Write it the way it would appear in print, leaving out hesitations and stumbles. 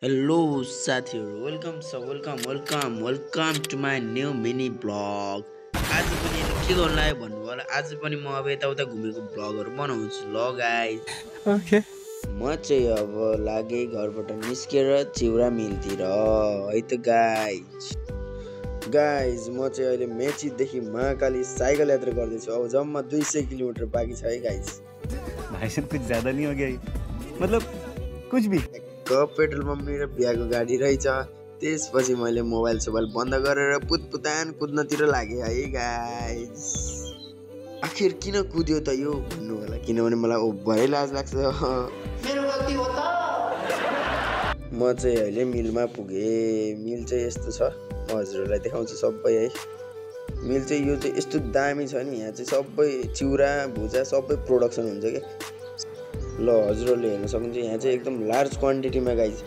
Hello साथीहरू welcome to my new mini vlog. आज पनि के गर्नु लाग्यो भन्नु होला। आज पनि म अब यताउता घुमेको ब्लगहरू बनाउँछु ल गाइज। ओके म चाहिँ अब लागे घरबाट निस्केर चिउरा मिलतिर है त गाइज। म चाहिँ अहिले मेचीदेखि महाकाली साइकल यात्रा गर्दैछु। अब जम्मा 200 किलोमिटर बाँकी छ है गाइज। भाई साहब कुछ ज्यादा नहीं हो गया ये? मतलब कुछ भी पेट्रोल पम्प र बिहाको गाडी रहेछ। त्यसपछि मैले मोबाइल बन्द गरेर पुतपुतान कुद्नतिर लागेँ है गाइस। आखिर किन कुद्यो त यो भन्नु होला, किनभने मलाई भरै लाज लाग्छ। म चाहिँ अहिले मिलमा पुगेँ। मिल चाहिँ यस्तो छ, म हजुरहरूलाई देखाउँछु सबै है। मिल चाहिँ यो चाहिँ यस्तो दामी छ नि, यहाँ चाहिँ सबै चिउरा भुजा सबै प्रोडक्सन हुन्छ कि। ल हजुरहरूले हेर्न सक्नुहुन्छ यहाँ चाहिँ एकदम लार्ज क्वान्टिटीमा गाइज